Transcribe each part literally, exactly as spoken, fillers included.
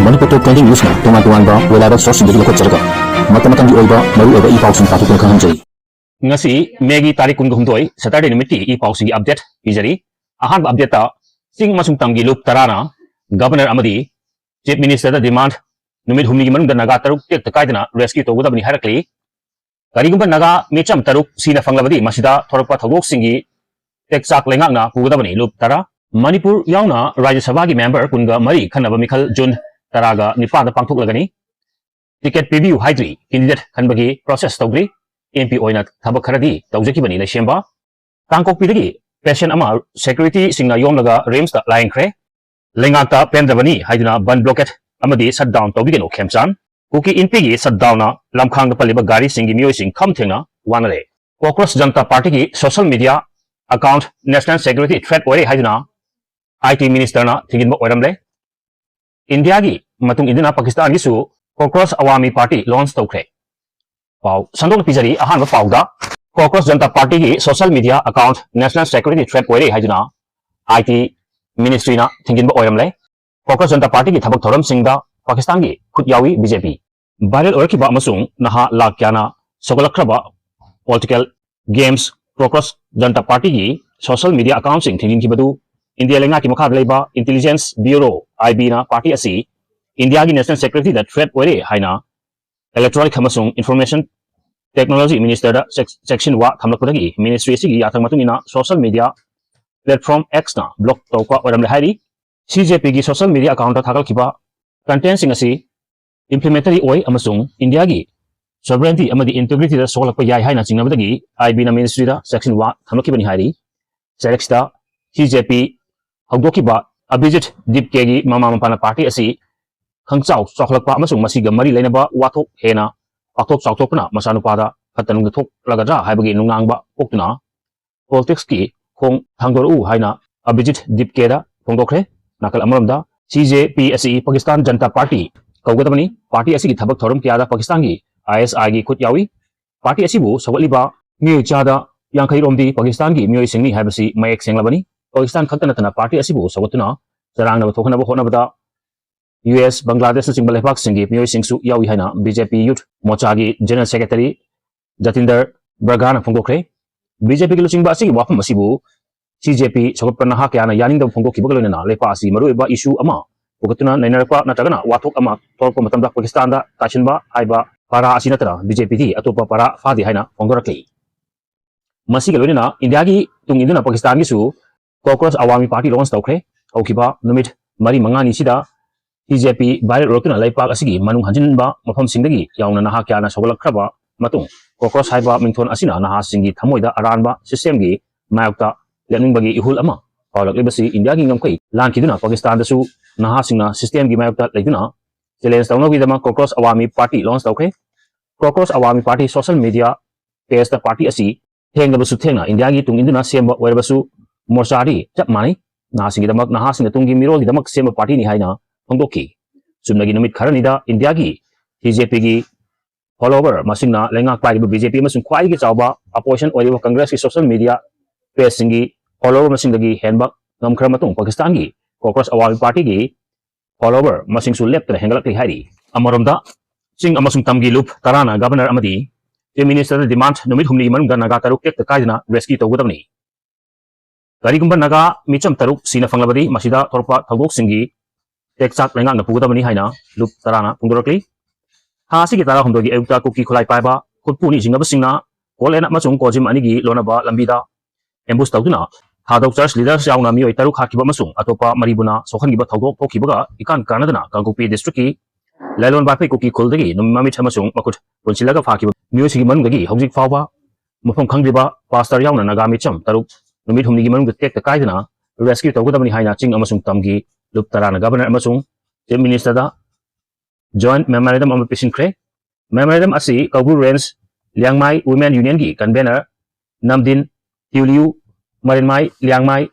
ꯃꯅꯤꯄꯨꯔ ꯇꯣꯞ twenty ꯅ꯭ꯌꯨꯁꯅ ꯇꯣꯉꯥꯟ ꯇꯣꯉꯥꯟꯕ reliable ꯁꯣꯔꯁꯁꯤꯡꯗꯒꯤ ꯂꯧꯈꯠꯆꯔꯒ ꯃꯇꯝ ꯃꯇꯝꯒꯤ ꯑꯣꯏꯕ ꯃꯔꯨꯑꯣꯏꯕ ꯏ ꯄꯥꯎꯁꯤꯡ ꯄꯥꯊꯣꯛꯇꯨꯅ ꯈꯪꯍꯟꯖꯔꯤ꯫ ꯉꯁꯤ ꯃꯦꯒꯤ ꯇꯥꯔꯤꯛ ꯀꯨꯟꯒ ꯍꯨꯝꯗꯣꯏ, ꯁꯦꯇꯔꯗꯦ ꯅꯨꯃꯤꯠꯀꯤ ꯏ ꯄꯥꯎꯁꯤꯡꯒꯤ ꯑꯞꯗꯦꯠ ꯄꯤꯖꯔꯤ꯫ ꯑꯍꯥꯟꯕ ꯑꯞꯗꯦꯠꯇ, ꯆꯤꯡ ꯑꯃꯁꯨꯡ ꯇꯝꯒꯤ ꯂꯨꯞ ꯇꯔꯥꯅ ꯒꯕꯔꯅꯔ ꯑꯃꯗꯤ ꯆꯤꯐ ꯃꯤꯅꯤꯁꯇꯔꯗ ꯗꯤꯃꯥꯟ, ꯅꯨꯃꯤꯠ ꯍꯨꯝꯅꯤꯒꯤ ꯃꯅꯨꯡꯗ ꯅꯥꯒꯥ ꯇꯔꯨꯛ ꯇꯦꯛꯇ ꯀꯥꯏꯗꯅ ꯔꯦꯁꯀ꯭ꯌꯨ ꯇꯧꯒꯗꯕꯅꯤ ꯍꯥꯏꯔꯛꯂꯤ꯫ ꯀꯔꯤꯒꯨꯝꯕ ꯅꯥꯒꯥ ꯃꯤꯆꯝ ꯇꯔꯨꯛ ꯁꯤꯅ ꯐꯪꯂꯕꯗꯤ, ꯃꯁꯤꯗ ꯊꯣꯔꯛꯄ ꯊꯧꯗꯣꯛꯁꯤꯡꯒꯤ ꯇꯦꯛꯆꯥꯛ ꯂꯩꯉꯥꯛꯅ ꯄꯨꯒꯗꯕꯅꯤ꯫ ꯂꯨꯞ ꯇꯔꯥ꯫ ꯃꯅꯤꯄꯨꯔ ꯌꯥꯎꯅ ꯔꯥꯖ꯭ꯌ ꯁꯚꯥꯒꯤ ꯃꯦꯝꯕꯔ ꯀꯨꯟꯒ ꯃꯔꯤ ꯈꯟꯅꯕ ꯃꯤꯈꯜ ꯖꯨꯟ ꯇꯔꯥꯒ ꯅꯤꯄꯥꯟꯗ ꯄꯥꯡꯊꯣꯛꯂꯒꯅꯤ꯫ ꯇꯤꯀꯦꯠ ꯄꯤꯕꯤꯌꯨ ꯍꯥꯏꯗ꯭ꯔꯤ, ꯀꯦꯟꯗꯤꯗꯦꯠ ꯈꯟꯕꯒꯤ ꯄ꯭ꯔꯣꯁꯦꯁ ꯇꯧꯗ꯭ꯔꯤ꯫ ꯑꯦꯝ ꯄꯤ ꯑꯣꯏꯅ ꯊꯕꯛ ꯈꯔꯗꯤ ꯇꯧꯖꯈꯤꯕꯅꯤ ꯂꯩꯁꯦꯝꯕ꯫ ꯀꯥꯡꯄꯣꯛꯄꯤꯗꯒꯤ ꯄꯦꯁꯦꯟ ꯑꯃ ꯁꯦꯀ꯭ꯌꯨꯔꯤꯇꯤꯁꯤꯡꯅ ꯌꯣꯝꯂꯒ ꯔꯤꯝꯁꯇ ꯂꯥꯌꯦꯡꯈ꯭ꯔꯦ꯫ ꯂꯩꯉꯥꯛꯇ ꯄꯦꯟꯗ꯭ꯔꯕꯅꯤ ꯍꯥꯏꯗꯨꯅ ꯕꯟ ꯕ꯭ꯂꯣꯀꯦꯠ ꯑꯃꯗꯤ ꯁꯠ ꯗꯥꯎꯟ ꯇꯧꯕꯤꯒꯅꯨ, ꯈꯦꯝꯆꯥꯟ꯫ ꯀꯨꯀꯤ ꯏꯟꯄꯤꯒꯤ ꯁꯠ ꯗꯥꯎꯟꯅ ꯂꯝꯈꯥꯡꯗ ꯄꯜꯂꯤꯕ ꯒꯥꯔꯤꯁꯤꯡꯒꯤ ꯃꯤꯑꯣꯏꯁꯤꯡ ꯈꯝ ꯊꯦꯡꯅ ꯋꯥꯅꯔꯦ꯫ ꯀꯣꯀ꯭ꯔꯣꯁ ꯖꯟꯇꯥ ꯄꯥꯔꯇꯤꯒꯤ social media account national security thread ꯑꯣꯏꯔꯦ ꯍꯥꯏꯗꯨꯅ ꯑꯥꯏ ꯇꯤ ꯃꯤꯅꯤꯁꯇꯔꯅ ꯊꯤꯡꯖꯤꯟꯕ ꯑꯣꯏꯔꯝꯂꯦ꯫ ꯏꯟꯗꯤꯌꯥꯒꯤ ꯃꯇꯨꯡ ꯏꯟꯗꯨꯅ ꯄꯥꯀꯤꯁꯇꯥꯟꯒꯤꯁꯨ ꯀꯣꯀ꯭ꯔꯣꯁ ꯑꯋꯥꯃꯤ ꯄꯥꯔꯇꯤ ꯂꯣꯟꯆ ꯇꯧꯈ꯭ꯔꯦ꯫ ꯄꯥꯎ ꯁꯟꯗꯣꯛꯅ ꯄꯤꯖꯔꯤ꯫ ꯑꯍꯥꯟꯕ ꯄꯥꯎꯗ, ꯀꯣꯀ꯭ꯔꯣꯁ ꯖꯟꯇꯥ ꯄꯥꯔꯇꯤꯒꯤ social media account national security thread ꯑꯣꯏꯔꯦ ꯍꯥꯏꯗꯨꯅ ꯑꯥꯏ ꯇꯤ ꯃꯤꯅꯤꯁꯇ꯭ꯔꯤꯅ ꯊꯤꯡꯖꯤꯟꯕ ꯑꯣꯏꯔꯝꯂꯦ꯫ ꯀꯣꯀ꯭ꯔꯣꯁ ꯖꯟꯇꯥ ꯄꯥꯔꯇꯤꯒꯤ ꯊꯕꯛ ꯊꯧꯔꯝꯁꯤꯡꯗ ꯄꯥꯀꯤꯁꯇꯥꯟꯒꯤ ꯈꯨꯠ ꯌꯥꯎꯏ ꯕꯤ ꯖꯦ ꯄꯤ꯫ ꯚꯥꯏꯔꯦꯜ ꯑꯣꯏꯔꯛꯈꯤꯕ ꯑꯃꯁꯨꯡ ꯅꯍꯥ ꯂꯥꯈ ꯀꯌꯥꯅ ꯁꯧꯒꯠꯂꯛꯈ꯭ꯔꯕ ꯄꯣꯂꯤꯇꯤꯀꯦꯜ ꯒꯦꯝꯁ ꯀꯣꯀ꯭ꯔꯣꯁ ꯖꯟꯇꯥ ꯄꯥꯔꯇꯤꯒꯤ ꯁꯣꯁꯤꯌꯦꯜ ꯃꯤꯗꯤꯌꯥ ꯑꯦꯀꯥꯎꯟꯠꯁꯤꯡ ꯊꯤꯡꯖꯤꯟꯈꯤꯕꯗꯨ ꯏꯟꯗꯤꯌꯥ ꯂꯩꯉꯥꯛꯀꯤ ꯃꯈꯥꯗ ꯂꯩꯕ ꯏꯟꯇꯦꯂꯤꯖꯦꯟꯁ ꯕ꯭ꯌꯨꯔꯣ, ꯑꯥꯏ ꯕꯤꯅ ꯄꯥꯔꯇꯤ ꯑꯁꯤ ꯏꯟꯗꯤꯌꯥꯒꯤ ꯅꯦꯁꯅꯦꯜ ꯁꯦꯀ꯭ꯌꯨꯔꯤꯇꯤꯗ ꯊ꯭ꯔꯦꯠ ꯑꯣꯏꯔꯦ ꯍꯥꯏꯅ ꯏꯂꯦꯛꯇ꯭ꯔꯣꯅꯤꯛ ꯑꯃꯁꯨꯡ ꯏꯟꯐꯣꯔꯃꯦꯁꯟ ꯇꯦꯛꯅꯣꯂꯣꯖꯤ ꯃꯤꯅꯤꯁꯇꯔꯗ ꯆꯦꯛ-, ꯆꯦꯛꯁꯤꯟ ꯋꯥ ꯊꯝꯂꯛꯄꯗꯒꯤ ꯃꯤꯅꯤꯁꯇ꯭ꯔꯤ ꯑꯁꯤꯒꯤ ꯌꯥꯊꯪ ꯃꯇꯨꯡ ꯏꯟꯅ social media platform action block ꯇꯧꯔꯛꯄ ꯑꯣꯏꯔꯝꯂꯦ ꯍꯥꯏꯔꯤ꯫ ꯁꯤ ꯖꯦ ꯄꯤꯒꯤ ꯁꯣꯁꯤꯌꯦꯜ ꯃꯤꯗꯤꯌꯥ ꯑꯦꯀꯥꯎꯟꯠꯇ ꯊꯥꯒꯠꯈꯤꯕ ꯀꯟꯇꯦꯟꯠꯁꯤꯡ ꯑꯁꯤ ꯏꯝꯄ꯭ꯂꯤꯃꯦꯟꯇꯔꯤ ꯑꯣꯏ ꯑꯃꯁꯨꯡ ꯏꯟꯗꯤꯌꯥꯒꯤ ꯁꯣꯚꯔꯦꯟꯇꯤ ꯑꯃꯗꯤ ꯏꯟꯇꯦꯒ꯭ꯔꯤꯇꯤꯗ ꯁꯣꯛꯍꯜꯂꯛꯄ ꯌꯥꯏ ꯍꯥꯏꯅ ꯆꯤꯡꯅꯕꯗꯒꯤ ꯑꯥꯏ ꯕꯤꯅ ꯃꯤꯅꯤꯁꯇ꯭ꯔꯤꯗ ꯆꯦꯛꯁꯤꯟ ꯋꯥ ꯊꯝꯂꯛꯈꯤꯕꯅꯤ ꯍꯥꯏꯔꯤ꯫ ꯆꯩꯔꯛꯁꯤꯗ ꯁꯤ ꯖꯦ ꯄꯤ ꯍꯧꯗꯣꯛꯈꯤꯕ ꯑꯚꯤꯖꯤꯠ ꯗꯤꯞꯀꯦꯒꯤ ꯃꯃꯥ ꯃꯄꯥꯅ ꯄꯥꯔꯇꯤ ꯑꯁꯤ ꯈꯪꯆꯥꯎ ꯆꯥꯎꯈꯠꯂꯛꯄ ꯑꯃꯁꯨꯡ ꯃꯁꯤꯒ ꯃꯔꯤ ꯂꯩꯅꯕ ꯋꯥꯊꯣꯛ ꯍꯦꯟꯅ ꯄꯥꯛꯊꯣꯛ ꯆꯥꯎꯊꯣꯛꯄꯅ ꯃꯆꯥꯅꯨꯄꯥꯗ ꯐꯠꯇ ꯅꯨꯡꯗ ꯊꯣꯛꯂꯒꯗ꯭ꯔꯥ ꯍꯥꯏꯕꯒꯤ ꯅꯨꯡꯅꯥꯡꯕ ꯄꯣꯛꯇꯨꯅ ꯄꯣꯂꯤꯇꯤꯛꯁꯀꯤ ꯈꯣꯡ ꯊꯥꯡꯗꯣꯔꯛꯎ ꯍꯥꯏꯅ ꯑꯚꯤꯖꯤꯠ ꯗꯤꯞꯀꯦꯗ ꯐꯣꯡꯗꯣꯛꯈ꯭ꯔꯦ꯫ ꯅꯥꯀꯜ ꯑꯃꯔꯣꯝꯗ, ꯁꯤ ꯖꯦ ꯄꯤ ꯑꯁꯤ ꯄꯥꯀꯤꯁꯇꯥꯟ ꯖꯟꯇꯥ ꯄꯥꯔꯇꯤ ꯀꯧꯒꯗꯕꯅꯤ꯫ ꯄꯥꯔꯇꯤ ꯑꯁꯤꯒꯤ ꯊꯕꯛ ꯊꯧꯔꯝ ꯀꯌꯥꯗ ꯄꯥꯀꯤꯁꯇꯥꯟꯒꯤ ꯑꯥꯏ ꯑꯦꯁ ꯑꯥꯏꯒꯤ ꯈꯨꯠ ꯌꯥꯎꯏ꯫ ꯄꯥꯔꯇꯤ ꯑꯁꯤꯕꯨ ꯁꯧꯒꯠꯂꯤꯕ ꯃꯤꯑꯣꯏ ꯆꯥꯗ ꯌꯥꯡꯈꯩ ꯔꯣꯝꯗꯤ ꯄꯥꯀꯤꯁꯇꯥꯟꯒꯤ ꯃꯤꯑꯣꯏꯁꯤꯡꯅꯤ ꯍꯥꯏꯕꯁꯤ ꯃꯌꯦꯛ ꯁꯦꯡꯂꯕꯅꯤ꯫ ꯄꯥꯀꯤꯁꯇꯥꯟ ꯈꯛꯇ ꯅꯠꯇꯅ ꯄꯥꯔꯇꯤ ꯑꯁꯤꯕꯨ ꯁꯧꯒꯠꯇꯨꯅ ꯆꯔꯥꯡꯅꯕ ꯊꯣꯛꯍꯟꯅꯕ ꯍꯣꯠꯅꯕꯗ ꯌꯨ ꯑꯦꯁ, ꯕꯪꯒ꯭ꯂꯥꯗꯦꯁꯅꯆꯤꯡꯕ ꯂꯩꯕꯥꯛꯁꯤꯡꯒꯤ ꯃꯤꯑꯣꯏꯁꯤꯡꯁꯨ ꯌꯥꯎꯏ ꯍꯥꯏꯅ ꯕꯤ ꯖꯦ ꯄꯤ Youth Morchaꯒꯤ General Secretary ꯖꯇꯤꯟꯗꯔ ꯕꯔꯒꯥꯅ ꯐꯣꯡꯗꯣꯛꯈ꯭ꯔꯦ꯫ ꯕꯤ ꯖꯦ ꯄꯤꯒꯤ ꯂꯨꯆꯤꯡꯕ ꯑꯁꯤꯒꯤ ꯋꯥꯐꯝ ꯑꯁꯤꯕꯨ ꯁꯤ ꯖꯦ ꯄꯤ ꯁꯧꯒꯠꯄ ꯅꯍꯥ ꯀꯌꯥꯅ ꯌꯥꯅꯤꯡꯗꯕ ꯐꯣꯡꯗꯣꯛꯈꯤꯕꯒ ꯂꯣꯏꯅꯅ ꯂꯩꯄꯥꯛ ꯑꯁꯤ ꯃꯔꯨꯑꯣꯏꯕ issue ꯑꯃ ꯄꯨꯈꯠꯇꯨꯅ ꯅꯩꯅꯔꯛꯄ ꯅꯠꯇ꯭ꯔꯒꯅ ꯋꯥꯊꯣꯛ ꯑꯃ ꯊꯣꯛꯂꯛꯄ ꯃꯇꯝꯗ ꯄꯥꯀꯤꯁꯇꯥꯟꯗ ꯇꯥꯏꯁꯤꯟꯕ ꯍꯥꯏꯕ ꯄꯥꯔꯥ ꯑꯁꯤ ꯅꯠꯇꯅ ꯕꯤ ꯖꯦ ꯄꯤꯗꯤ ꯑꯇꯣꯞꯄ ꯄꯥꯔꯥ ꯐꯥꯗꯦ ꯍꯥꯏꯅ ꯐꯣꯡꯗꯣꯔꯛꯂꯤ꯫ ꯃꯁꯤꯒ ꯂꯣꯏꯅꯅ ꯏꯟꯗꯤꯌꯥꯒꯤ ꯇꯨꯡ ꯏꯟꯗꯨꯅ ꯄꯥꯀꯤꯁꯇꯥꯟꯒꯤꯁꯨ Cockroach Awami Party launch ꯇꯧꯈ꯭ꯔꯦ꯫ ꯍꯧꯈꯤꯕ ꯅꯨꯃꯤꯠ ꯃꯔꯤ ꯃꯉꯥꯅꯤꯁꯤꯗ ꯁꯤ ꯖꯦ ꯄꯤ viral ꯑꯣꯏꯔꯛꯇꯨꯅ ꯂꯩꯄꯥꯛ ꯑꯁꯤꯒꯤ ꯃꯅꯨꯡ ꯍꯟꯖꯤꯟꯕ ꯃꯐꯝꯁꯤꯡꯗꯒꯤ ꯌꯥꯎꯅ ꯅꯍꯥ ꯀꯌꯥꯅ ꯁꯧꯒꯠꯂꯛꯈ꯭ꯔꯕ ꯃꯇꯨꯡ, Cockroach ꯍꯥꯏꯕ ꯃꯤꯡꯊꯣꯟ ꯑꯁꯤꯅ ꯅꯍꯥꯁꯤꯡꯒꯤ ꯊꯃꯣꯏꯗ ꯑꯔꯥꯟꯕ systemꯒꯤ ꯃꯥꯌꯣꯛꯇ ꯂꯦꯞꯅꯤꯡꯕꯒꯤ ꯏꯍꯨꯜ ꯑꯃ ꯐꯥꯎꯔꯛꯂꯤꯕꯁꯤ ꯏꯟꯗꯤꯌꯥꯒꯤ ꯉꯝꯈꯩ ꯂꯥꯟꯈꯤꯗꯨꯅ ꯄꯥꯀꯤꯁꯇꯥꯟꯗꯁꯨ ꯅꯍꯥꯁꯤꯡꯅ systemꯒꯤ ꯃꯥꯌꯣꯛꯇ ꯂꯩꯗꯨꯅ challenge ꯇꯧꯅꯕꯒꯤꯗꯃꯛ Cockroach Awami Party launch ꯇꯧꯈ꯭ꯔꯦ꯫ Cockroach Awami Party social media pageꯇ party ꯑꯁꯤ ꯊꯦꯡꯂꯕꯁꯨ ꯊꯦꯡꯅ ꯏꯟꯗꯤꯌꯥꯒꯤ ꯇꯨꯡ ꯏꯟꯗꯨꯅ ꯁꯦꯝꯕ ꯑꯣꯏꯔꯕꯁꯨ ꯃꯣꯔꯆꯥꯗꯤ ꯆꯞ ꯃꯥꯟꯅꯩ꯫ ꯅꯍꯥꯁꯤꯡꯒꯤꯗꯃꯛ, ꯅꯍꯥꯁꯤꯡꯅ ꯇꯨꯡꯒꯤ ꯃꯤꯔꯣꯜꯒꯤꯗꯃꯛ ꯁꯦꯝꯕ partyꯅꯤ ꯍꯥꯏꯅ ꯐꯣꯡꯗꯣꯛꯈꯤ꯫ ꯆꯨꯝꯅꯒꯤ ꯅꯨꯃꯤꯠ ꯈꯔꯅꯤꯗ ꯏꯟꯗꯤꯌꯥꯒꯤ ꯁꯤ ꯖꯦ ꯄꯤꯒꯤ follower ꯃꯁꯤꯡꯅ ꯂꯩꯉꯥꯛ ꯄꯥꯏꯔꯤꯕ ꯕꯤ ꯖꯦ ꯄꯤ ꯑꯃꯁꯨꯡ ꯈ꯭ꯋꯥꯏꯗꯒꯤ ꯆꯥꯎꯕ opposition ꯑꯣꯏꯔꯤꯕ ꯀꯪꯒ꯭ꯔꯦꯁꯀꯤ social media pageꯁꯤꯡꯒꯤ follower ꯃꯁꯤꯡꯗꯒꯤ ꯍꯦꯟꯕ ꯉꯝꯈ꯭ꯔ ꯃꯇꯨꯡ ꯄꯥꯀꯤꯁꯇꯥꯟꯒꯤ Cockroach Awami Partyꯒꯤ follower ꯃꯁꯤꯡꯁꯨ ꯂꯦꯞꯇꯅ ꯍꯦꯟꯒꯠꯂꯛꯂꯤ ꯍꯥꯏꯔꯤ꯫ ꯑꯃꯔꯣꯝꯗ, ꯆꯤꯡ ꯑꯃꯁꯨꯡ ꯇꯝꯒꯤ ꯂꯨꯞ ꯇꯔꯥꯅ Governor ꯑꯃꯗꯤ Chief Ministerꯗ demand ꯅꯨꯃꯤꯠ ꯍꯨꯝꯅꯤꯒꯤ ꯃꯅꯨꯡꯗ ꯅꯥꯒꯥ ꯇꯔꯨꯛ ꯇꯦꯛꯇ ꯀꯥꯏꯗꯅ rescue ꯇꯧꯒꯗꯕꯅꯤ꯫ ꯀꯔꯤꯒꯨꯝꯕ ꯅꯥꯒꯥ ꯃꯤꯆꯝ ꯇꯔꯨꯛ ꯁꯤꯅ ꯐꯪꯂꯕꯗꯤ ꯃꯁꯤꯗ ꯊꯣꯔꯛꯄ ꯊꯧꯗꯣꯛꯁꯤꯡꯒꯤ ꯇꯦꯛꯆꯥꯛ ꯂꯩꯉꯥꯛꯅ ꯄꯨꯒꯗꯕꯅꯤ ꯍꯥꯏꯅ ꯂꯨꯞ ꯇꯔꯥꯅ ꯐꯣꯡꯗꯣꯔꯛꯂꯤ꯫ ꯊꯥ ꯑꯁꯤꯒꯤ ꯇꯔꯥꯍꯨꯝꯗꯣꯏꯒꯤ ꯑꯌꯨꯛꯇ ꯀꯨꯀꯤ ꯈꯨꯠꯂꯥꯏ ꯄꯥꯏꯕ ꯈꯨꯠꯄꯨꯅꯤ ꯆꯤꯡꯅꯕꯁꯤꯡꯅ ꯀꯣꯂꯦꯟ ꯑꯃꯁꯨꯡ ꯀꯣꯖꯤꯝ ꯑꯅꯤꯒꯤ ꯂꯣꯟꯅꯕ ꯂꯝꯕꯤꯗ ambush ꯇꯧꯗꯨꯅ ꯊꯥꯗꯧ church leaders ꯌꯥꯎꯅ ꯃꯤꯑꯣꯏ ꯇꯔꯨꯛ ꯍꯥꯠꯈꯤꯕ ꯑꯃꯁꯨꯡ ꯑꯇꯣꯞꯄ ꯃꯔꯤꯕꯨꯅ ꯁꯣꯛꯍꯟꯈꯤꯕ ꯊꯧꯗꯣꯛ ꯊꯣꯛꯈꯤꯕꯒ ꯏꯀꯥꯟ ꯀꯥꯟꯅꯗꯅ ꯀꯥꯡꯄꯣꯛꯄꯤ districtꯀꯤ ꯂꯥꯏꯂꯣꯟ ꯕꯥꯐꯩ ꯀꯨꯀꯤ ꯈꯨꯜꯗꯒꯤ ꯅꯨꯃꯤꯠ ꯃꯃꯤꯠ ꯑꯃꯁꯨꯡ ꯃꯈꯨꯠ ꯄꯨꯟꯁꯤꯜꯂꯒ ꯐꯥꯈꯤꯕ ꯃꯤꯑꯣꯏꯁꯤꯡꯒꯤ ꯃꯅꯨꯡꯗꯒꯤ ꯍꯧꯖꯤꯛ ꯐꯥꯎꯕ ꯃꯐꯝ ꯈꯪꯗ꯭ꯔꯤꯕ pastor ꯌꯥꯎꯅ ꯅꯥꯒꯥ ꯃꯤꯆꯝ ꯇꯔꯨꯛ ꯅꯨꯃꯤꯠ ꯍꯨꯝꯅꯤꯒꯤ ꯃꯅꯨꯡꯗ ꯇꯦꯛꯇ ꯀꯥꯏꯗꯅ rescue ꯇꯧꯒꯗꯕꯅꯤ ꯍꯥꯏꯅ ꯆꯤꯡ ꯑꯃꯁꯨꯡ ꯇꯝꯒꯤ ꯂꯨꯞ ꯇꯔꯥꯅ Governor ꯑꯃꯁꯨꯡ Chief Ministerꯗ joint memorandum ꯑꯃ ꯄꯤꯁꯤꯟꯈ꯭ꯔꯦ꯫ Memorandum ꯑꯁꯤ ꯀꯧꯕ꯭ꯔꯨ Range ꯂꯤꯌꯥꯡꯃꯥꯏ Women Unionꯒꯤ convener ꯅꯝꯗꯤꯟ ꯇ꯭ꯌꯨꯂꯤꯌꯨ, ꯃꯔꯤꯟꯃꯥꯏ ꯂꯤꯌꯥꯡꯃꯥꯏ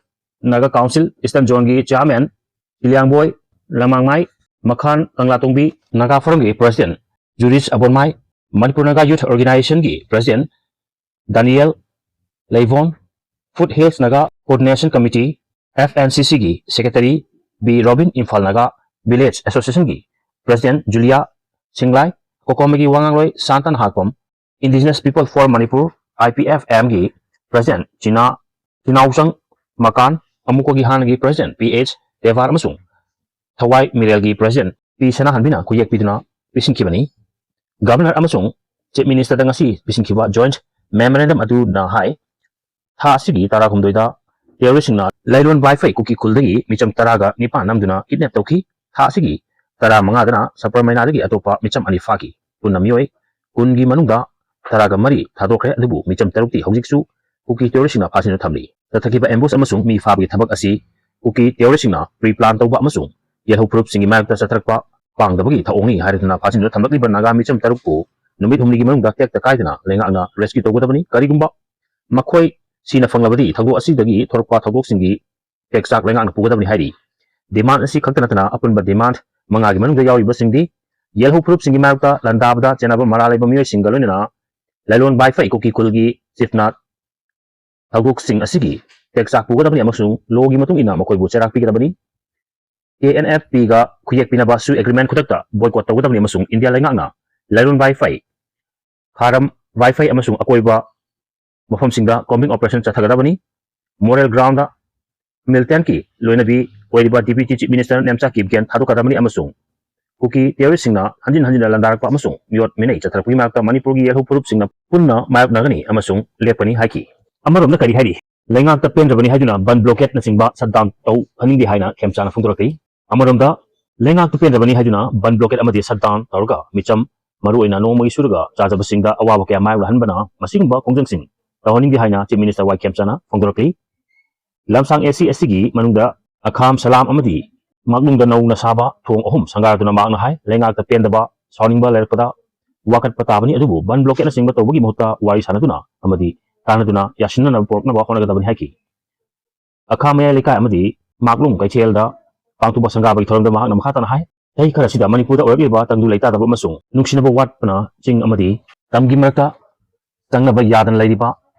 Naga Council Eastern Zoneꯒꯤ chairman ꯏꯂꯤꯌꯥꯡꯕꯣꯏ ꯂꯃꯥꯡꯃꯥꯏ, ꯃꯈꯥꯟ ꯀꯪꯂꯥꯇꯣꯡꯕꯤ Naga Forumꯒꯤ president Juris Abonmai, Manipur Naga Youth Organizationꯒꯤ president Daniel Leibon, Foothills Naga Coordination Committee, F N C Cꯒꯤ secretary B Robin, Imphal Naga Village Association ꯒꯤ President Julia Singlai, COCOMA ꯒꯤ ꯋꯥꯉꯥꯡꯂꯣꯏ Santan Hakpam, Indigenous People for Manipur, I P F M ꯒꯤ President China, ꯆꯤꯅꯥꯎꯆꯪ ꯃꯀꯥꯟ, ꯑꯃꯨꯀꯣꯒꯤ ꯍꯥꯟꯅꯒꯤ President P H ꯇꯦꯚꯥꯔ ꯑꯃꯁꯨꯡ ꯊꯋꯥꯏ ꯃꯤꯔꯦꯜꯒꯤ President P ꯁꯅꯥꯍꯟꯕꯤꯅ ꯈꯨꯌꯦꯛ ꯄꯤꯗꯨꯅ ꯄꯤꯁꯤꯟꯈꯤꯕꯅꯤ꯫ Governor ꯑꯃꯁꯨꯡ Chief Minister ꯗ ꯉꯁꯤ ꯄꯤꯁꯤꯟꯈꯤꯕ joint memorandum ꯑꯗꯨꯅ ꯍꯥꯏ, ꯊꯥ ꯑꯁꯤꯒꯤ ꯇꯔꯥꯍꯨꯝꯗꯣꯏꯗ terrorist ꯁꯤꯡꯅ ꯂꯥꯏꯂꯣꯟ ꯋꯥꯏꯐꯩ ꯀꯨꯀꯤ ꯈꯨꯜꯗꯒꯤ ꯃꯤꯆꯝ ꯇꯔꯥꯒ ꯅꯤꯄꯥꯟ ꯅꯝꯗꯨꯅ kidnap ꯇꯧꯈꯤ꯫ ꯊꯥ ꯑꯁꯤꯒꯤ ꯇꯔꯥꯃꯉꯥꯗꯅ ꯁꯄꯔꯃꯩꯅꯥꯗꯒꯤ ꯑꯇꯣꯞꯄ ꯃꯤꯆꯝ ꯑꯅꯤ ꯐꯥꯈꯤ꯫ ꯄꯨꯟꯅ ꯃꯤꯑꯣꯏ ꯀꯨꯟꯒꯤ ꯃꯅꯨꯡꯗ ꯇꯔꯥꯒ ꯃꯔꯤ ꯊꯥꯗꯣꯛꯈ꯭ꯔꯦ, ꯑꯗꯨꯕꯨ ꯃꯤꯆꯝ ꯇꯔꯨꯛꯇꯤ ꯍꯧꯖꯤꯛꯁꯨ ꯀꯨꯀꯤ terrorist ꯁꯤꯡꯅ ꯐꯥꯖꯤꯟꯗꯨꯅ ꯊꯝꯂꯤ꯫ ꯆꯠꯊꯈꯤꯕ ambush ꯑꯃꯁꯨꯡ ꯃꯤ ꯐꯥꯕꯒꯤ ꯊꯕꯛ ꯑꯁꯤ ꯀꯨꯀꯤ terrorist ꯁꯤꯡꯅ pre plan ꯇꯧꯕ ꯑꯃꯁꯨꯡ ꯌꯦꯜꯍꯧ ꯐꯨꯔꯨꯞꯁꯤꯡꯒꯤ ꯃꯥꯌꯣꯛꯇ ꯆꯠꯊꯔꯛꯄ ꯄꯥꯡꯗꯕꯒꯤ ꯊꯧꯑꯣꯡꯅꯤ ꯍꯥꯏꯔꯗꯨꯅ ꯐꯥꯖꯤꯟꯗꯨꯅ ꯊꯝꯂꯛꯂꯤꯕ ꯅꯥꯒꯥ ꯃꯤꯆꯝ ꯇꯔꯨꯛꯄꯨ ꯅꯨꯃꯤꯠ ꯍꯨꯝꯅꯤꯒꯤ ꯃꯅꯨꯡꯗ ꯇꯦꯛꯇ ꯀꯥꯏꯗꯅ ꯂꯩꯉꯥꯛꯅ rescue ꯇꯧꯒꯗꯕꯅꯤ꯫ ꯀꯔꯤꯒꯨꯝꯕ ꯃꯈꯣꯏ ꯁꯤꯅ ꯐꯪꯂꯕꯗꯤ ꯊꯧꯗꯣꯛ ꯑꯁꯤꯗꯒꯤ ꯊꯣꯔꯛꯄ ꯊꯧꯗꯣꯛꯁꯤꯡꯒꯤ ꯇꯦꯛꯆꯥꯛ ꯂꯩꯉꯥꯛꯅ ꯄꯨꯒꯗꯕꯅꯤ ꯍꯥꯏꯔꯤ꯫ Demand ꯑꯁꯤ ꯈꯛꯇ ꯅꯠꯇꯅ ꯑꯄꯨꯟꯕ demand ꯃꯉꯥꯒꯤ ꯃꯅꯨꯡꯗ ꯌꯥꯎꯔꯤꯕꯁꯤꯡꯗꯤ ꯌꯦꯜꯍꯧ ꯐꯨꯔꯨꯞꯁꯤꯡꯒꯤ ꯃꯥꯌꯣꯛꯇ ꯂꯥꯟꯗꯥꯕꯗ ꯆꯦꯟꯅꯕ ꯃꯔꯥ ꯂꯩꯕ ꯃꯤꯑꯣꯏꯁꯤꯡꯒ ꯂꯣꯏꯅꯅ ꯂꯥꯏꯂꯣꯟ ꯋꯥꯏꯐꯩ ꯀꯨꯀꯤ ꯈꯨꯜꯒꯤ chief ꯅ ꯊꯧꯗꯣꯛꯁꯤꯡ ꯑꯁꯤꯒꯤ ꯇꯦꯛꯆꯥꯛ ꯄꯨꯒꯗꯕꯅꯤ ꯑꯃꯁꯨꯡ law ꯒꯤ ꯃꯇꯨꯡ ꯏꯟꯅ ꯃꯈꯣꯏꯕꯨ ꯆꯩꯔꯥꯛ ꯄꯤꯒꯗꯕꯅꯤ꯫ K N F P ꯒ ꯈꯨꯌꯦꯛ ꯄꯤꯅꯕ ꯁꯨ agreement ꯈꯨꯗꯛꯇ boycott ꯇꯧꯒꯗꯕꯅꯤ ꯑꯃꯁꯨꯡ ꯏꯟꯗꯤꯌꯥ ꯂꯩꯉꯥꯛꯅ ꯂꯥꯏꯂꯣꯟ ꯋꯥꯏꯐꯩ ꯈꯥꯔꯝ ꯋꯥꯏꯐꯩ ꯑꯃꯁꯨꯡ ꯑꯀꯣꯏꯕ ꯃꯐꯝꯁꯤꯡꯗ combing operation ꯆꯠꯊꯒꯗꯕꯅꯤ꯫ Moral ground ꯗ militant ꯀꯤ ꯂꯣꯏꯅꯕꯤ ꯑꯣꯏꯔꯤꯕ Deputy Chief Minister Nemcha Kipgen ꯊꯥꯗꯣꯛꯀꯗꯕꯅꯤ ꯑꯃꯁꯨꯡ ꯀꯨꯀꯤ terrorist ꯁꯤꯡꯅ ꯍꯟꯖꯤꯟ ꯍꯟꯖꯤꯟꯅ ꯂꯥꯟꯗꯥꯔꯛꯄ ꯑꯃꯁꯨꯡ ꯃꯤꯑꯣꯠ ꯃꯤꯅꯩ ꯆꯠꯊꯔꯛꯄꯒꯤ ꯃꯥꯌꯣꯛꯇ ꯃꯅꯤꯄꯨꯔꯒꯤ ꯌꯦꯜꯍꯧ ꯐꯨꯔꯨꯞꯁꯤꯡꯅ ꯄꯨꯟꯅ ꯃꯥꯌꯣꯛꯅꯒꯅꯤ ꯑꯃꯁꯨꯡ ꯂꯦꯞꯀꯅꯤ ꯍꯥꯏꯈꯤ꯫ ꯑꯃꯔꯣꯝꯗ ꯀꯔꯤ ꯍꯥꯏꯔꯤ? ꯂꯩꯉꯥꯛꯇ ꯄꯦꯟꯗ꯭ꯔꯕꯅꯤ ꯍꯥꯏꯗꯨꯅ ꯕꯟ blockade ꯅꯆꯤꯡꯕ shutdown ꯇꯧꯍꯟꯅꯤꯡꯗꯦ ꯍꯥꯏꯅ ꯈꯦꯝꯆꯥꯅ ꯐꯣꯡꯗꯣꯔꯛꯂꯤ꯫ ꯑꯃꯔꯣꯝꯗ ꯂꯩꯉꯥꯛꯇ ꯄꯦꯟꯗ꯭ꯔꯕꯅꯤ ꯍꯥꯏꯗꯨꯅ ꯕꯟ blockade ꯑꯃꯗꯤ shutdown ꯇꯧꯔꯒ ꯃꯤꯆꯝ ꯃꯔꯨꯑꯣꯏꯅ ꯅꯣꯡꯃꯒꯤ ꯁꯨꯔꯒ ꯆꯥꯖꯕꯁꯤꯡꯗ ꯑꯋꯥꯕ ꯀꯌꯥ ꯃꯥꯌꯣꯛꯅꯍꯟꯕꯅ ꯃꯁꯤꯒꯨꯝꯕ ꯈꯣꯡꯖꯪꯁꯤꯡ ꯇꯧꯍꯟꯅꯤꯡꯗꯦ ꯍꯥꯏꯅ Chief Minister ꯋꯥꯏ ꯈꯦꯝꯆꯥꯅ ꯐꯣꯡꯗꯣꯔꯛꯂꯤ꯫ ꯂꯝꯁꯥꯡ A C ꯑꯁꯤꯒꯤ ꯃꯅꯨꯡꯗ ꯑꯈꯥꯝ ꯁꯂꯥꯝ ꯑꯃꯗꯤ ꯃꯥꯛꯂꯨꯡꯗ ꯅꯧꯅ ꯁꯥꯕ ꯊꯣꯡ ꯑꯍꯨꯝ ꯁꯪꯒꯥꯗꯨꯅ ꯃꯍꯥꯛꯅ ꯍꯥꯏ, ꯂꯩꯉꯥꯛꯇ ꯄꯦꯟꯗꯕ, ꯁꯥꯎꯅꯤꯡꯕ ꯂꯩꯔꯛꯄꯗ ꯋꯥꯀꯠꯄ ꯇꯥꯕꯅꯤ, ꯑꯗꯨꯕꯨ ꯕꯟ blockade ꯅꯆꯤꯡꯕ ꯇꯧꯕꯒꯤ ꯃꯍꯨꯠꯇ ꯋꯥꯔꯤ ꯁꯥꯟꯅꯗꯨꯅ ꯑꯃꯗꯤ ꯇꯥꯟꯅꯗꯨꯅ ꯌꯥꯁꯤꯟꯅꯅꯕ ꯄꯨꯔꯛꯅꯕ ꯍꯣꯠꯅꯒꯗꯕꯅꯤ ꯍꯥꯏꯈꯤ꯫ ꯑꯈꯥ ꯃꯌꯥꯏ ꯂꯩꯀꯥꯏ ꯑꯃꯗꯤ ꯃꯥꯛꯂꯨꯡ ꯀꯩꯊꯦꯜꯗ ꯄꯥꯡꯊꯣꯛꯄ ꯁꯪꯒꯥꯕꯒꯤ ꯊꯧꯔꯝꯗ ꯃꯍꯥꯛꯅ ꯃꯈꯥ ꯇꯥꯅ ꯍꯥꯏ, ꯆꯍꯤ ꯈꯔ ꯑꯁꯤꯗ ꯃꯅꯤꯄꯨꯔꯗ ꯑꯣꯏꯔꯛꯂꯤꯕ ꯇꯪꯗꯨ ꯂꯩꯇꯥꯗꯕ ꯑꯃꯁꯨꯡ ꯅꯨꯡꯁꯤꯅꯕ ꯋꯥꯠꯄꯅ ꯆꯤꯡ ꯑꯃꯗꯤ ꯇꯝꯒꯤ ꯃꯔꯛꯇ ꯆꯪꯅꯕ ꯌꯥꯗꯅ ꯂꯩꯔꯤꯕ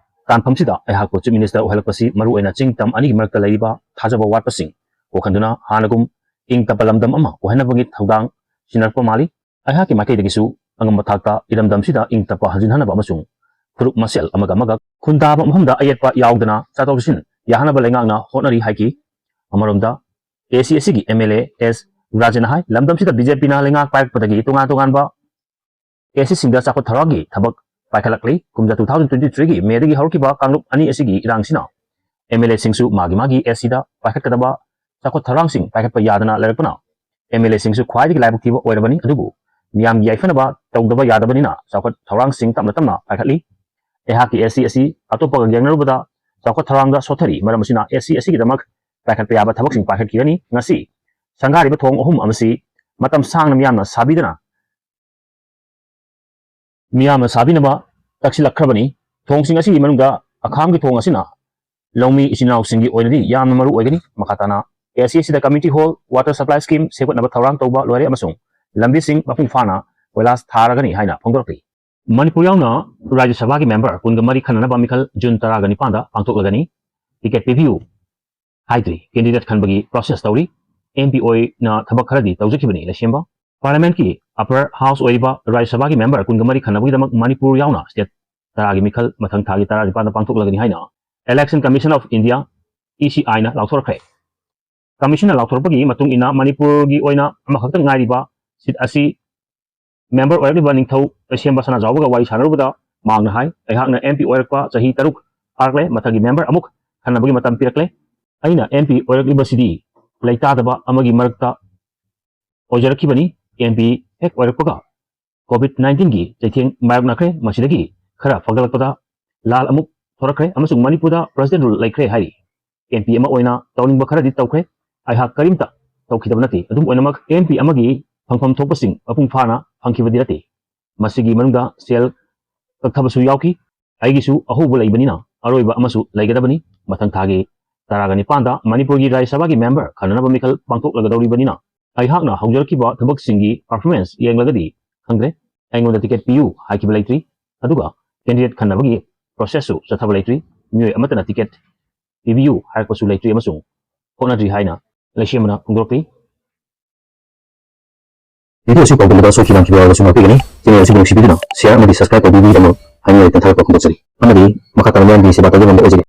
ꯇꯥꯟꯐꯝꯁꯤꯗ ꯑꯩꯍꯥꯛꯄꯨ Chief Minister ꯑꯣꯏꯍꯜꯂꯛꯄꯁꯤ ꯃꯔꯨꯑꯣꯏꯅ ꯆꯤꯡ ꯇꯝ ꯑꯅꯤꯒꯤ ꯃꯔꯛꯇ ꯂꯩꯔꯤꯕ ꯊꯥꯖꯕ ꯋꯥꯠꯄꯁꯤꯡ ꯀꯣꯛꯍꯟꯗꯨꯅ ꯍꯥꯟꯅꯒꯨꯝ ꯏꯪ ꯇꯞꯄ ꯂꯝꯗꯝ ꯑꯃ ꯑꯣꯏꯍꯟꯅꯕꯒꯤ ꯊꯧꯗꯥꯡ ꯁꯤꯟꯅꯔꯛꯄ ꯃꯥꯜꯂꯤ꯫ ꯑꯩꯍꯥꯛꯀꯤ ꯃꯥꯏꯀꯩꯗꯒꯤꯁꯨ ꯑꯉꯝꯕ ꯊꯥꯛꯇ ꯏꯔꯝꯗꯝꯁꯤꯗ ꯏꯪ ꯇꯞꯄ ꯍꯟꯖꯤꯟꯍꯟꯅꯕ ꯑꯃꯁꯨꯡ ꯐꯨꯔꯨꯞ ꯃꯁꯦꯜ ꯑꯃꯒ ꯑꯃꯒ ꯈꯨꯟꯗꯥꯕ ꯃꯐꯝꯗ ꯑꯌꯦꯠꯄ ꯌꯥꯎꯗꯅ ꯆꯠꯊꯣꯛ ꯆꯠꯁꯤꯟ ꯌꯥꯍꯟꯅꯕ ꯂꯩꯉꯥꯛꯅ ꯍꯣꯠꯅꯔꯤ ꯍꯥꯏꯈꯤ꯫ ꯑꯃꯔꯣꯝꯗ, ꯑꯦ ꯁꯤ ꯑꯦꯁ ꯁꯤꯒꯤ ꯑꯦꯝ ꯑꯦꯜ ꯑꯦ ꯑꯦꯁ ꯔꯥꯖꯦꯅ ꯍꯥꯏ, ꯂꯝꯗꯝꯁꯤꯗ ꯕꯤ ꯖꯦ ꯄꯤꯅ ꯂꯩꯉꯥꯛ ꯄꯥꯏꯔꯛꯄꯗꯒꯤ ꯇꯣꯉꯥꯟ ꯇꯣꯉꯥꯟꯕ ꯑꯦ ꯁꯤꯁꯤꯡꯗ ꯆꯥꯎꯈꯠ ꯊꯧꯔꯥꯡꯒꯤ ꯊꯕꯛ ꯄꯥꯏꯈꯠꯂꯛꯂꯤ꯫ ꯀꯨꯝꯖꯥ two thousand twenty three ꯒꯤ ꯃꯦꯗꯒꯤ ꯍꯧꯔꯛꯈꯤꯕ ꯀꯥꯡꯂꯨꯞ ꯑꯅꯤ ꯑꯁꯤꯒꯤ ꯏꯔꯥꯡꯁꯤꯅ ꯑꯦꯝ ꯑꯦꯜ ꯑꯦꯁꯤꯡꯁꯨ ꯃꯥꯒꯤ ꯃꯥꯒꯤ ꯑꯦ ꯁꯤꯗ ꯄꯥꯏꯈꯠꯀꯗꯕ ꯆꯥꯎꯈꯠ ꯊꯧꯔꯥꯡꯁꯤꯡ ꯄꯥꯏꯈꯠꯄ ꯌꯥꯗꯅ ꯂꯩꯔꯛꯄꯅ ꯑꯦꯝ ꯑꯦꯜ ꯑꯦꯁꯤꯡꯁꯨ ꯈ꯭ꯋꯥꯏꯗꯒꯤ ꯂꯥꯏꯕꯛ ꯊꯤꯕ ꯑꯣꯏꯔꯕꯅꯤ꯫ ꯑꯗꯨꯕꯨ ꯃꯤꯌꯥꯝꯒꯤ ꯌꯥꯏꯐꯅꯕ ꯇꯧꯗꯕ ꯌꯥꯗꯕꯅꯤꯅ ꯆꯥꯎꯈꯠ ꯊꯧꯔꯥꯡꯁꯤꯡ ꯇꯞꯅ ꯇꯞꯅ ꯄꯥꯏꯈꯠꯂꯤ꯫ ꯑꯩꯍꯥꯛꯀꯤ ꯑꯦ ꯁꯤ ꯑꯁꯤ ꯑꯇꯣꯞꯄꯒ ꯌꯦꯡꯅꯔꯨꯕꯗ ꯆꯥꯎꯈꯠ ꯊꯧꯔꯥꯡꯗ ꯁꯣꯠꯊꯔꯤ꯫ ꯃꯔꯝ ꯑꯁꯤꯅ ꯑꯦ ꯁꯤ ꯑꯁꯤꯒꯤꯗꯃꯛ ꯄꯥꯏꯈꯠꯄ ꯌꯥꯕ ꯊꯕꯛꯁꯤꯡ ꯄꯥꯏꯈꯠꯈꯤꯒꯅꯤ꯫ ꯉꯁꯤ ꯁꯪꯒꯥꯔꯤꯕ ꯊꯣꯡ ꯑꯍꯨꯝ ꯑꯃꯁꯤ ꯃꯇꯝ ꯁꯥꯡꯅ ꯃꯤꯌꯥꯝꯅ ꯁꯥꯕꯤꯗꯅ ꯃꯤꯌꯥꯝꯅ ꯁꯥꯕꯤꯅꯕ ꯇꯛꯁꯤꯜꯂꯛꯈ꯭ꯔꯕꯅꯤ꯫ ꯊꯣꯡꯁꯤꯡ ꯑꯁꯤꯒꯤ ꯃꯅꯨꯡꯗ ꯑꯈꯥꯝꯒꯤ ꯊꯣꯡ ꯑꯁꯤꯅ ꯂꯧꯃꯤ ꯏꯆꯤꯟ ꯏꯅꯥꯎꯁꯤꯡꯒꯤ ꯑꯣꯏꯅꯗꯤ ꯌꯥꯝꯅ ꯃꯔꯨ ꯑꯣꯏꯒꯅꯤ꯫ ꯃꯈꯥ ꯇꯥꯅ ꯑꯦ ꯁꯤ ꯑꯁꯤꯗ community hall, water supply scheme ꯁꯦꯝꯒꯠꯅꯕ ꯊꯧꯔꯥꯡ ꯇꯧꯕ ꯂꯣꯏꯔꯦ ꯑꯃꯁꯨꯡ ꯂꯝꯕꯤꯁꯤꯡ ꯃꯄꯨꯡ ꯐꯥꯅ ꯀꯣꯏꯂꯥꯁ ꯊꯥꯔꯒꯅꯤ ꯍꯥꯏꯅ ꯐꯣꯡꯗꯣꯔꯛꯂꯤ꯫ ꯃꯅꯤꯄꯨꯔ ꯌꯥꯎꯅ ꯔꯥꯖ꯭ꯌ ꯁꯚꯥꯒꯤ ꯃꯦꯝꯕꯔ ꯀꯨꯟꯒ ꯃꯔꯤ ꯈꯟꯅꯅꯕ ꯃꯤꯈꯜ ꯖꯨꯟ ꯇꯔꯥꯒ ꯅꯤꯄꯥꯟꯗ ꯄꯥꯡꯊꯣꯛꯂꯒꯅꯤ꯫ ꯇꯤꯀꯦꯠ ꯄꯤꯕꯤꯌꯨ ꯍꯥꯏꯗ꯭ꯔꯤ꯫ ꯀꯦꯟꯗꯤꯗꯦꯠ ꯈꯟꯕꯒꯤ ꯄ꯭ꯔꯣꯁꯦꯁ ꯇꯧꯔꯤ꯫ ꯑꯦꯝ ꯄꯤ ꯑꯣꯏꯅ ꯊꯕꯛ ꯈꯔꯗꯤ ꯇꯧꯖꯈꯤꯕꯅꯤ ꯂꯩꯁꯦꯝꯕ꯫ ꯄꯥꯔꯂꯤꯌꯥꯃꯦꯟꯠꯀꯤ ꯑꯄꯔ ꯍꯥꯎꯁ ꯑꯣꯏꯔꯤꯕ ꯔꯥꯖ꯭ꯌ ꯁꯚꯥꯒꯤ ꯃꯦꯝꯕꯔ ꯀꯨꯟꯒ ꯃꯔꯤ ꯈꯟꯅꯕꯒꯤꯗꯃꯛ ꯃꯅꯤꯄꯨꯔ ꯌꯥꯎꯅ ꯁ꯭ꯇꯦꯠ ꯇꯔꯥꯒꯤ ꯃꯤꯈꯜ ꯃꯊꯪ ꯊꯥꯒꯤ ꯇꯔꯥꯅꯤꯄꯥꯟꯗ ꯄꯥꯡꯊꯣꯛꯂꯒꯅꯤ ꯍꯥꯏꯅ Election Commission of India, E C I ꯅ ꯂꯥꯎꯊꯣꯔꯛꯈ꯭ꯔꯦ꯫ ꯀꯃꯤꯁꯟꯅ ꯂꯥꯎꯊꯣꯔꯛꯄꯒꯤ ꯃꯇꯨꯡ ꯏꯟꯅ ꯃꯅꯤꯄꯨꯔꯒꯤ ꯑꯣꯏꯅ ꯑꯃꯈꯛꯇ ꯉꯥꯏꯔꯤꯕ ꯁꯤꯠ ꯑꯁꯤ ꯃꯦꯝꯕꯔ ꯑꯣꯏꯔꯛꯂꯤꯕ ꯅꯤꯡꯊꯧ ꯂꯩꯁꯦꯝꯕ ꯁꯅꯥꯖꯥꯎꯕꯒ ꯋꯥꯔꯤ ꯁꯥꯟꯅꯔꯨꯕꯗ ꯃꯍꯥꯛꯅ ꯍꯥꯏ, ꯑꯩꯍꯥꯛꯅ ꯑꯦꯝ ꯄꯤ ꯑꯣꯏꯔꯛꯄ ꯆꯍꯤ ꯇꯔꯨꯛ ꯐꯥꯔꯛꯂꯦ, ꯃꯊꯪꯒꯤ ꯃꯦꯝꯕꯔ ꯑꯃꯨꯛ ꯈꯟꯅꯕꯒꯤ ꯃꯇꯝ ꯄꯤꯔꯛꯂꯦ꯫ ꯑꯩꯅ ꯑꯦꯝ ꯄꯤ ꯑꯣꯏꯔꯛꯂꯤꯕꯁꯤꯗꯤ ꯂꯩꯇꯥꯗꯕ ꯑꯃꯒꯤ ꯃꯔꯛꯇ ꯑꯣꯏꯖꯔꯛꯈꯤꯕꯅꯤ꯫ ꯑꯦꯝ ꯄꯤ ꯍꯦꯛ ꯑꯣꯏꯔꯛꯄꯒ ꯀꯣꯚꯤꯗ ꯅꯥꯏꯟꯇꯤꯟꯒꯤ ꯆꯩꯊꯦꯡ ꯃꯥꯌꯣꯛꯅꯈ꯭ꯔꯦ꯫ ꯃꯁꯤꯗꯒꯤ ꯈꯔ ꯐꯒꯠꯂꯛꯄꯗ ꯂꯥꯜ ꯑꯃꯨꯛ ꯊꯣꯔꯛꯈ꯭ꯔꯦ ꯑꯃꯁꯨꯡ ꯃꯅꯤꯄꯨꯔꯗ ꯄ꯭ꯔꯁꯤꯗꯦꯟꯠ ꯔꯨꯜ ꯂꯩꯈ꯭ꯔꯦ ꯍꯥꯏꯔꯤ꯫ ꯑꯦꯝ ꯄꯤ ꯑꯃ ꯑꯣꯏꯅ ꯇꯧꯅꯤꯡꯕ ꯈꯔꯗꯤ ꯇꯧꯈ꯭ꯔꯦ꯫ ꯑꯩꯍꯥꯛ ꯀꯔꯤꯝꯇ ꯇꯧꯈꯤꯗꯕ ꯅꯠꯇꯦ꯫ ꯑꯗꯨꯝ ꯑꯣꯏꯅꯃꯛ, ꯑꯦꯝ ꯄꯤ ꯑꯃꯒꯤ ꯐꯪꯐꯝ ꯊꯣꯛꯄꯁꯤꯡ ꯃꯄꯨꯡ ꯐꯥꯅ ꯐꯪꯈꯤꯕꯗꯤ ꯅꯠꯇꯦ꯫ ꯃꯁꯤꯒꯤ ꯃꯅꯨꯡꯗ ꯁꯦꯜ ꯀꯛꯊꯕꯁꯨ ꯌꯥꯎꯈꯤ꯫ ꯑꯩꯒꯤꯁꯨ ꯑꯍꯧꯕ ꯂꯩꯕꯅꯤꯅ ꯑꯔꯣꯏꯕ ꯑꯃꯁꯨ ꯂꯩꯒꯗꯕꯅꯤ꯫ ꯃꯊꯪ ꯊꯥꯒꯤ ꯇꯔꯥꯒ ꯅꯤꯄꯥꯟꯗ ꯃꯅꯤꯄꯨꯔꯒꯤ ꯔꯥꯖ꯭ꯌ ꯁꯚꯥꯒꯤ ꯃꯦꯝꯕꯔ ꯈꯟꯅꯅꯕ ꯃꯤꯈꯜ ꯄꯥꯡꯊꯣꯛꯂꯒꯗꯧꯔꯤꯕꯅꯤꯅ ꯑꯩꯍꯥꯛꯅ ꯍꯧꯖꯔꯛꯈꯤꯕ ꯊꯕꯛꯁꯤꯡꯒꯤ ꯄꯔꯐꯣꯔꯃꯦꯟꯁ ꯌꯦꯡꯂꯒꯗꯤ ꯈꯪꯗ꯭ꯔꯦ꯫ ꯑꯩꯉꯣꯟꯗ ꯇꯤꯀꯦꯠ ꯄꯤꯌꯨ ꯍꯥꯏꯈꯤꯕ ꯂꯩꯇ꯭ꯔꯤ, ꯑꯗꯨꯒ ꯀꯦꯟꯗꯤꯗꯦꯠ ꯈꯟꯅꯕꯒꯤ ꯄ꯭ꯔꯣꯁꯦꯁꯁꯨ ꯆꯠꯊꯕ ꯂꯩꯇ꯭ꯔꯤ꯫ ꯃꯤꯑꯣꯏ ꯑꯃꯠꯇꯅ ꯇꯤꯀꯦꯠ ꯄꯤꯕꯤꯌꯨ ꯍꯥꯏꯔꯛꯄꯁꯨ ꯂꯩꯇ꯭ꯔꯤ ꯑꯃꯁꯨꯡ ꯍꯣꯠꯅꯗ꯭ꯔꯤ ꯍꯥꯏꯅ ꯂꯩꯁꯦꯝꯕꯅ ꯐꯣꯡꯗꯣꯔꯛꯂꯤ꯫ Video ꯑꯁꯤ ꯄꯥꯎꯗꯝꯕꯗ ꯁꯣꯏꯈꯤꯕ ꯂꯥꯟꯈꯤꯕ ꯌꯥꯎꯔꯕꯁꯨ ꯉꯥꯛꯄꯤꯒꯅꯤ꯫ Channel ꯑꯁꯤꯕꯨ ꯅꯨꯡꯁꯤꯕꯤꯗꯨꯅ share ꯑꯃꯗꯤ subscribe ꯇꯧꯕꯤꯕꯒꯤꯗꯃꯛ ꯍꯥꯏꯅꯤꯡꯉꯥꯏ ꯂꯩꯇꯅ ꯊꯥꯒꯠꯄ ꯐꯣꯡꯗꯣꯛꯆꯔꯤ꯫ ꯑꯃꯗꯤ ꯃꯈꯥ ꯇꯥꯅ ꯃꯤꯌꯥꯝꯒꯤ ꯁꯦꯕꯥ ꯇꯧꯖꯕ ꯉꯝꯕ ꯑꯣꯏꯖꯒꯦ꯫